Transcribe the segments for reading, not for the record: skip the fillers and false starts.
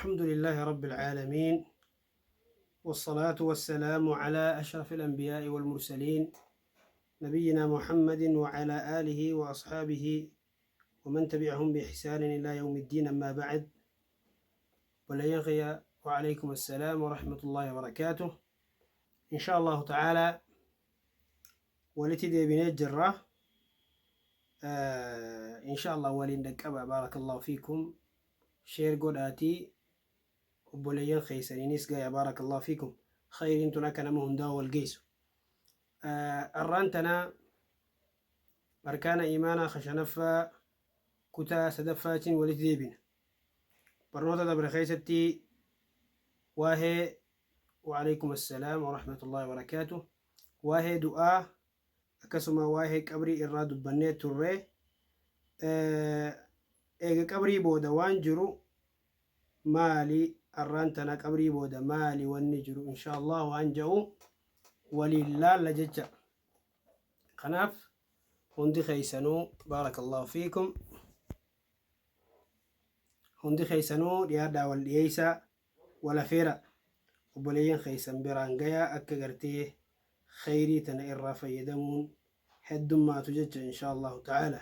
الحمد لله رب العالمين والصلاة والسلام على أشرف الأنبياء والمرسلين نبينا محمد وعلى آله وأصحابه ومن تبعهم بإحسان إلى يوم الدين أما بعد وليغي وعليكم السلام ورحمة الله وبركاته إن شاء الله تعالى ولتي ديبني جرة إن شاء الله ولين دكبا بارك الله فيكم share godhaatii obboleeyyan keeysaniinis gaya baarakallahu fiikum khayriin tun akka nama hundaa wal geessu arraan tana arkaana imaanaa ka shanaffaa kutaa sadaffaatiin walitti deebina barnoota dabre keessatti waahee وعليكم السلام ورحمة الله وبركاته waahee du'aa akkasuma waahee qabrii irraa dubbannee turre Eega qabrii booda waan jiru maali arraan tana qabrii booda maali wanni jiru insha Allah waan ja'u waliin laalla jecha kanaaf hundi keeysanuu baarakallahu fiikum hundi keeysanuu dhiyaadhaa wal dhiyeeysaa wal afeera obboleeyyan keeysan biraan gayaa akka gartee kheyrii tana irraa fayyadamuun heddummaatu jecha insha Allahu ta'ala.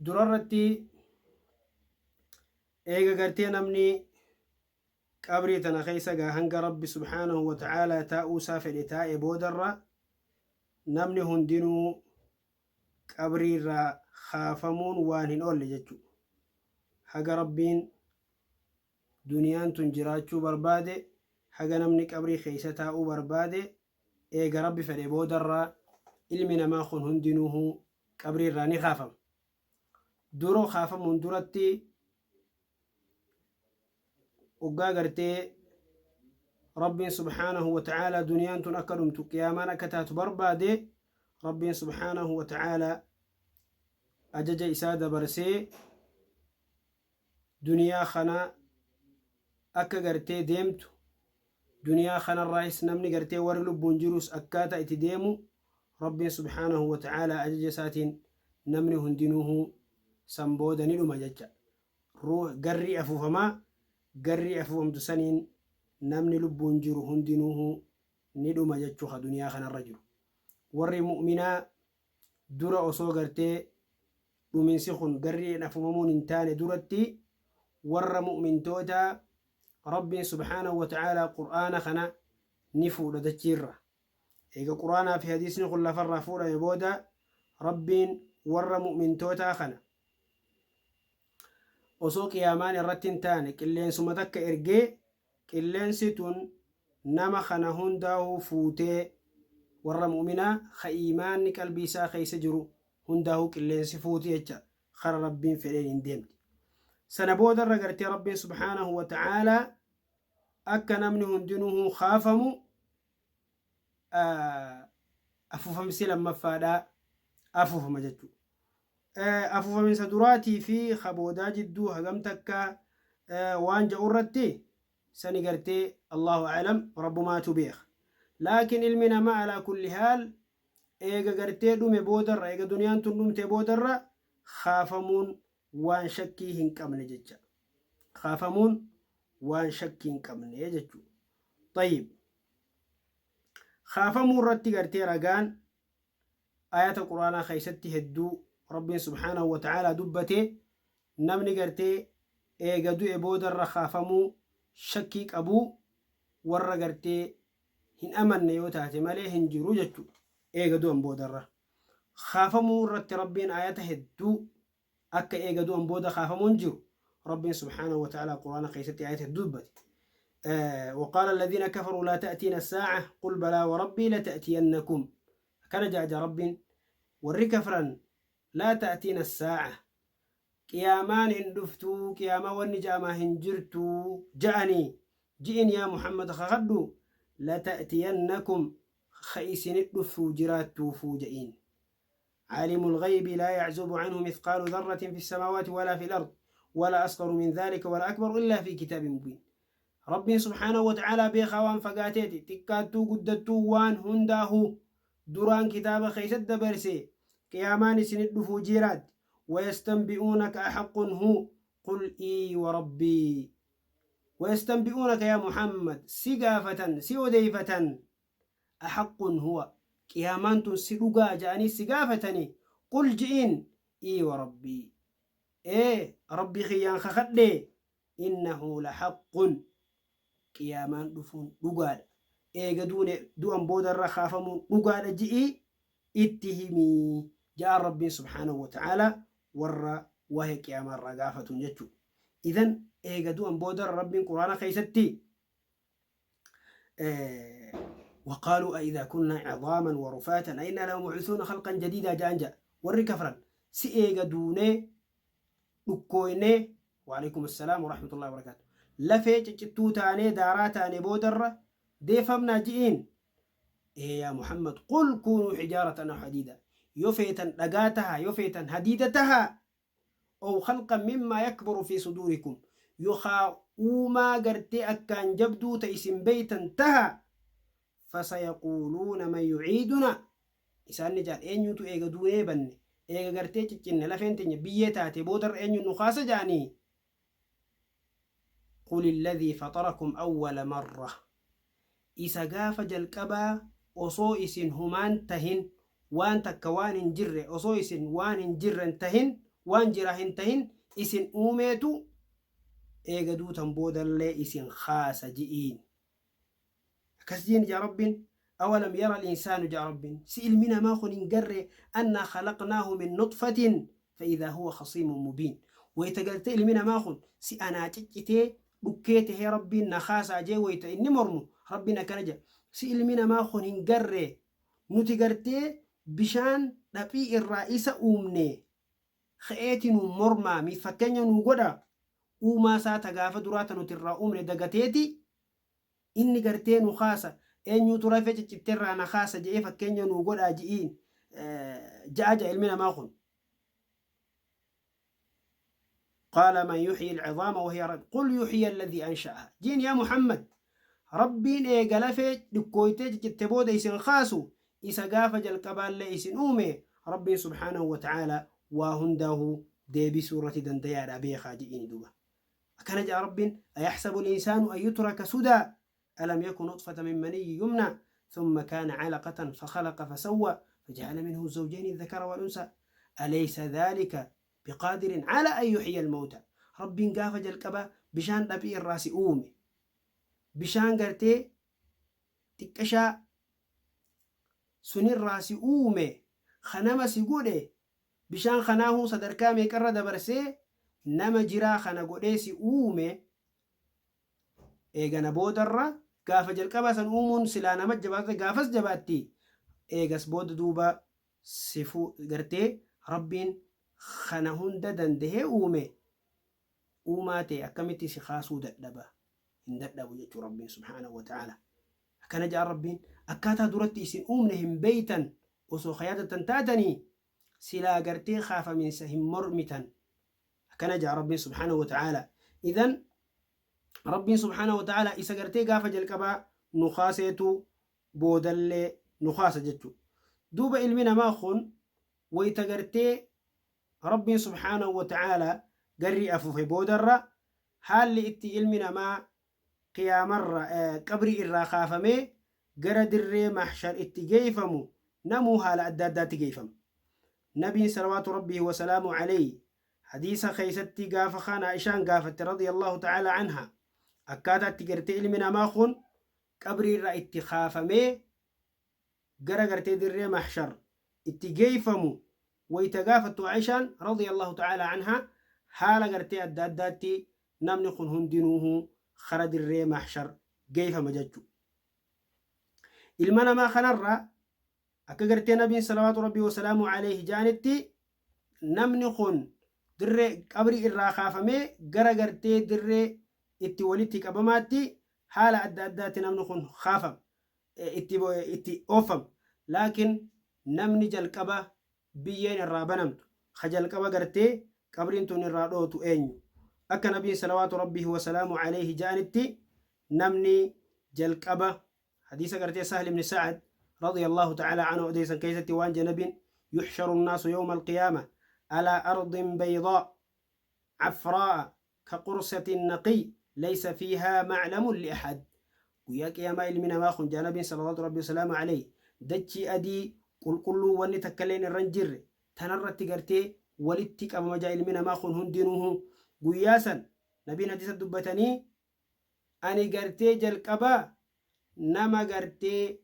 Durarratti eega gartee namni qabrii tana keessa gaa hanga Rabbi subhaanahu wa ta'ala taa'uu isaa fedhe taa'e boodarra namni hundinuu qabrii irraa kaafamuun waan hin oolle jechuudha. Haga Rabbiin duniyaan tun jiraachuu barbaade haga namni qabrii keessa taa'uu barbaade eega Rabbi fedhe boodarra ilmi namaa kun hundinuuhu qabrii irraa ni kaafama. Duro kaafamuun duratti hoggaa gartee Rabbiin subhaanahu wa ta'aalaa duniyaan tun akka dhumtu qiyaamaan akka taatu barbaade Rabbiin subhaanahu wa ta'aalaa ajaja isaa dabarsee duniyaa kana akka gartee deemtu duniyaa kanarraayis namni gartee warri lubbuun jirus akkaataa itti deemu Rabbiin subhaanahu wa ta'aalaa ajaja isaatiin namni hundinuuhu san booda ni dhuma jecha. Ruuh garrii afuufamaa garrii afuufamtu saniin namni lubbuun jiru hundinuuhu ni dhuma jechuu ka duniyaa kanarra jiru. Warri mu'minaa dura osoo gartee dhuminsi kun garriin afuufamuun hin taane duratti warra mu'mintootaa Rabbiin subhaanahu wa ta'aalaa Qur'aana kana ni fuudha dachiirra. Eega Qur'aanaa fi hadiisni kun lafarraa fuudhame booda Rabbiin warra mu'mintootaa kana osoo qiyaamaan irratti hin taane qilleensuma takka ergee qilleensi tun nama kana hundaahuu fuutee warra mu'minaa ka iimaanni qalbii isaa keessa jiru hundaahuu qilleensi fuuti jecha kara Rabbiin fedheen hin deemti. Sana boodarra gartee Rabbiin subhaanahu wa ta'aalaa akka namni hundinuuhuu kaafamu afuufamsi lammaffaadhaa afuufama jechuudha. Afuufaminsa duraatii fi ka boodaa jidduu hagam takka waan ja'u irratti sani gartee Allahu a'lam Rabbumaatu beeka. Laakiin ilmi namaa alaa kulli haal eega gartee dhume boodarra eega duniyaan tun dhumte boodarra kaafamuun waan shakkii hin qabne jecha. Kaafamuun waan shakkii hin qabne jechuudha. Tayyib. Kaafamuu irratti gartee ragaan ayata quraanaa keessatti hedduu Rabbiin subhaanahu wa ta'aalaa dubbate namni gartee eega du'e boodarra kaafamuu shakkii qabuu warra gartee hin amanne yoo taate malee hin jiru jechuudha. Eega du'an boodarra. Kaafamuu irratti Rabbiin ayata hedduu akka eega du'an booda kaafamuun jiru Rabbiin subhaanahu wa ta'aalaa quraana keessatti ayata hedduu dubbate. وقال الذين كفروا لا تأتينا الساعة قل بلى وربي لتأتينكم كان جاء رب وري كفرا لا تأتينا الساعة qiyaamaan hin dhuftuu qiyaamaa wanni ja'amaa hin jirtuu ja'anii ji'in yaa Muhammad kakadhu lata'tiyannakum ka isinit dhufuu jiraattuufuu ja'iin عالم الغيب لا يعزب عنه مثقال ذرة في السماوات ولا في الأرض ولا أصغر من ذلك ولا أكبر إلا في كتاب مبين ربي سبحانه وتعالى بيخا وان فقاتيتي تكاتو قدتو وان هنداهو duraan kitaaba keeysat dabarse qiyaamaan isinit dhufuu jiiraat wayastanbi'uunaka ahaqqun hu Qul ii warabbii. Wayastanbi'uunaka yaa Muhammad si gaafatan si odeeyfatan ahaqqun huwa qiyaamaan tun si dhugaa ja'anii si gaafatanii qul ji'iin ii warabbii ee rabbii kiyyaan kakadhee innahu lahaqqun qiyaamaan dhufuun dhugaadha eega duune du'an boodarra kaafamuun dhugaadha ji'ii itti himii ja'aan rabbiin subhaanahu wa ta'aalaa warra waa'ee qiyaamaa irraa gaafatuun jechuudha. Idan eega du'an boodarra Rabbiin Quraana keessatti وقالوا أئذا كنا عظاما ورفاتا أئنا لمبعوثون خلقا جديدا جان جا warri kafran si eega duunee dhukkooynee وعليكم السلام ورحمة الله وبركاته lafee ciccittuu taanee daaraa taane boodarra deefamnaa ji'iin ee yaa Muhammad qul kuunuu hijaaratan aw hadiida yoo feetan dhagaa tahaa yoo feetan hadiida tahaa ow khalqan mimmaa yakburu fi suduurikum yookaa uumaa gartee akkaan jabduu ta isin beeytan taha fasayaquuluuna man yuciiduna isaan ni jedhan eenyutu eega duunee banne eega gartee ciccinne lafeen teenya biyyee taate boodarra eenyuun nu kaasa jedhanii qul illadhii faxarakum awwala marra isa gaafa jalqabaa osoo isin humaan tahin waan takka waan hin jirre osoo isin waan hin jirren tahin waan jira hin tahin isin uumeetu eega duutan boodallee isin kaasa ji'iin akkas jiin jaa rabbiin awalam yara al-insaanu jaa rabbiin si ilmi namaa kun hin garre annaa khalaqnaahu min nutfatin fa'idaa huwa khasiimun mubiin wayta galtee ilmi namaa kun si anaa ciccitee dhukkee tahee rabbiin na kaasaa jee wayta inni mormu rabbiin akkana jedha si ilmi namaa kun hin garre nuti gartee bishaan dhaphii irraa isa uumne ka'eeti nu mormaa mi fakkeenya nu godha uumaa isaa ta gaafa duraa ta nuti irraa uumne dagateeti inni gartee nu kaasa eenyuutu rafee ciccitte irraa na kaasa je'ee fakkeenya nu godhaa ji'iin ja'a ja'a ilmi namaa kun. قال من يحيي العظام وهي رميم قل يحيي الذي أنشأها جين يا محمد ربين إيغا لفee dhukkooytee ciccitte booda isin kaasu isa gaafa jalqabaallee isin uume rabbiin subhaanahu wa ta'aala waa hundaahu deebisuu irratti dandayaadha beekaa ji'iin duuba akkana jedha rabbiin ayaxsabu الإنسان أن يترك سدى ألم يكن نطفة من مني يمنى ثم كان علقة فخلق فسوى فجعل منه الزوجين الذكر والأنثى أليس ذلك بقادر على أن يحيي الموتى ربين gaafa jalqabaa bishaan dhaphii irraa si uume bishaan gartee xiqqashaa sunirraa si uume kanama si godhe bishaan kanaahuu sadarkaa meeqarra dabarsee nama jiraa kana godhee si uume eegana boodarra gaafa jalqabaa san uumuun silaa nama jabaate gaafas jabaatti eegas booda duuba sifu gartee rabbiin kana hunda dandahee uume uumaa ta'e akkamitti si kaasuu dadhaba hin dadhabu jechuu rabbiin subhaanahu wa ta'ala akkana jedha rabbiin akkaataa duratti isin uumne hin beeytan osoo kayaadatan taatanii silaa gartee kaafaminsa hin mormitan akkana jedha rabbiin subhaanahu wa ta'ala idan rabbiin subhaanahu wa ta'ala isa gartee gaafa jalqabaa nu kaaseetu boodallee nu kaasa jechuu duuba ilmi namaa kun wayta gartee rabbiin subhaanahu wa ta'ala garri afuufe boodarra haalli itti ilmi namaa qiyaamarra qabrii irraa kaafamee gara dirree mahshar itti geeyfamu namuu haala adda addaatti geeyfama. Nabiin salawaatu rabbihi wasalaamu alayhi hadiisa keeysatti gaafa kaan Aishaan gaafatte radiyallahu ta'ala anha akkaataa itti gartee ilmi namaa kun qabrii irraa itti kaafamee gara gartee dirree mahshar itti geeyfamu wayta gaafattu Aishaan radiyallahu ta'ala anha haala gartee adda addaatti namni kun hundinuuhu kara dirree mahshar geeyfama jechu. Ilma namaa kanarra akka gartee nabiin salawaatu rabbii wasalaamu alayhi jaanitti namni kun dirree qabrii irraa kaafamee gara gartee dirree itti walitti qabamaatti haala adda addaatti namni kun kaafama itti oofama laakiin namni jalqaba biyyeen irraa banamtu ka jalqaba gartee qabriin tun irraa dhootu eenyu akka nabiin salawaatu rabbihi wasalaamu alayhi jaanitti namni jalqaba hadiisa gartee Sahl ibn Sa'ad radiyallahu ta'ala anhu odeessan keessatti waan janabiin yuxsharu الناس يوم القيامة على أرض بيضاء Cafraa'a ka qursatin naqiy laysa fiihaa maclamun li ahad. Guyyaa qiyaamaa ilmi namaa kun jaa Nabiin salawaatu Rabbii wasalaamu aleyh dachii adii qulqulluu wanni takkalleen irra hin jirre tanarratti gartee walitti qabama jaa ilmi namaa kun hundinuuhu. Guyyaa san Nabiin hadiisa dubbatanii ani gartee jalqaba nama gartee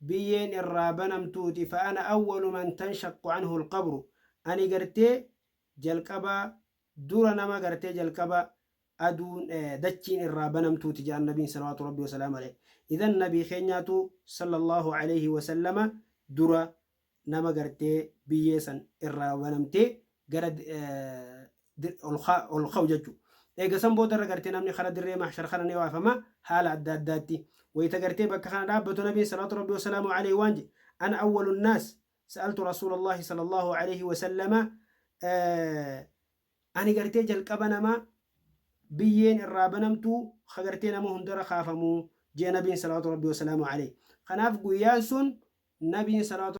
biyyeen irraa banamtuuti fa ana awwalu man tanshaqqu anhu alqabru ani gartee jalqaba dura nama gartee jalqaba aduun dachiin irraa banamtuuti ja'an nabiin salawaatu rabbii wasalaamu alayhi. Idan nabii keenyaatu sallallahu alayhi wasallama dura nama gartee biyyee san irraa banamtee gara ol ka'u jechuudha. Eega san booda irra gartee namni kara dirree mahshar kana ni waafama haala adda addaatti. Wayita gartee bakka kana dhaabbatu nabiin salawaatu rabbii wasalaamu alayhi waan jedhe ana awwalu nnaas sa'altu rasuulallahi sallallahu alayhi wasallama ani gartee jalqaba nama biyyeen irraa banamtu ka gartee nama hundara kaafamu jee nabiin salawaatu rabbii wasalaamu alayhi. Kanaaf guyyaan sun nabiin salawaatu